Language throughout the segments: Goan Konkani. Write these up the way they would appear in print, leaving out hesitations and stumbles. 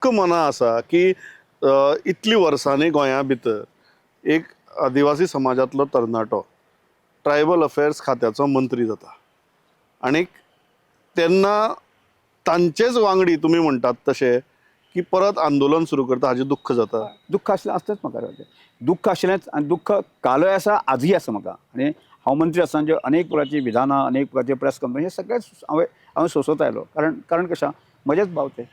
दुख्ख मना आसा की इतली वर्सांनी गोंया भितर एक आदिवासी समाजांतलो तरणाटो ट्रायबल अफेर्स खात्याचो मंत्री जाता आणीक तेन्ना तांचेच वांगडी तुमी म्हणटात तशे की परत आंदोलन सुरू करता, हाजें दुख्ख जाता. दुख्ख आसलें, आसलेंच म्हाका. दुख्ख आशिल्लेंच आनी दुख्ख कालय आसा, आजूय आसा म्हाका. आनी हांव मंत्री आसतना ज्यो अनेक प्रकारची विधानां, अनेक प्रकारचे प्रेस कॉन्फरन्स, हे सगळेच हांवें सोंसत आयलो. कारण कशें, म्हजेच भाव ते,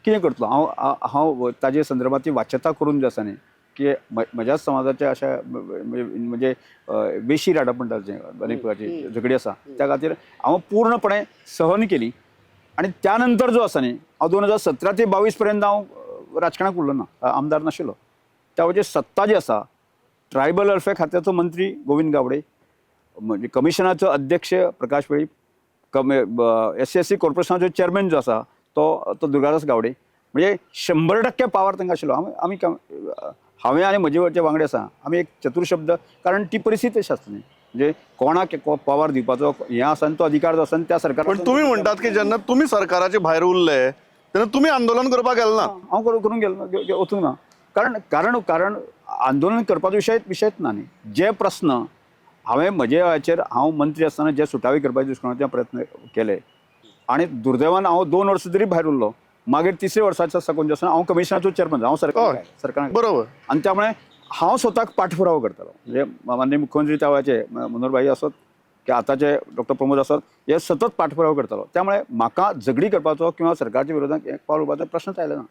कितें करतलो हांव? हांव ताजे संदर्भात ती वाच्यता करून जी आसा न्ही की म्हज्याच समाजाचे अशा म्हणजे वेशी राडप म्हणटात, जे अनेक प्रकारची झगडी आसा, त्या खातीर हांव पूर्णपणे सहन केली. आनी त्या नंतर जो आसा न्ही, हांव 2017 ते 22 पर्यंत हांव राजकारणाक उरलो ना, आमदार नाशिल्लो. त्या वयची सत्ता जी आसा, ट्रायबल वेलफेअर खात्याचो मंत्री गोविंद गावडे, म्हणजे कमिशनाचो अध्यक्ष प्रकाश वेळीप, कमी एससी एसटी कॉर्पोरेशनाचो चेअरमॅन जो आसा तो तो दुर्गादास गावडे, म्हणजे 100% पावर तांकां आशिल्लो. आमी आमी हांवें आनी म्हजे जे वांगडी आसा, आमी एक चतुर्शब्द, कारण ती परिस्थिती तशी आसता न्ही, म्हणजे कोणाक पावर दिवपाचो हें आसा आनी तो अधिकार जो आसा आनी त्या सरकार. पण तुमी म्हणटात की जेन्ना तुमी सरकाराचे भायर उरले तेन्ना तुमी आंदोलन करपाक गेले ना. हांव करूंक गेलो वचूंक ना. कारण कारण कारण आंदोलन करपाचो विशयच ना न्ही. जे प्रस्न हांवें म्हजे वेळाचेर हांव मंत्री आसतना जे सुटावे करपाचे दृश्टीकोनाचे प्रयत्न केले आनी दुर्दैवान हांव 2 वर्सां तरी भायर उरलो. मागीर तिसऱ्या वर्साच्या साकून जे आसतना हांव कमिशनाचो चेअरमॅन, हांव सरकार सरकारान आनी त्यामुळे हांव स्वताक पाठपुरावो करतालो. म्हणजे माननीय मुख्यमंत्री त्या वेळाचे मनोहर भाई असत की आतांचे डॉक्टर प्रमोद असत, हे सतत पाठपुरावो करतालो. त्यामुळे म्हाका झगडी करपाचो किंवा सरकारच्या विरोधात एक पावल उरपाचो प्रश्नच आयलो ना.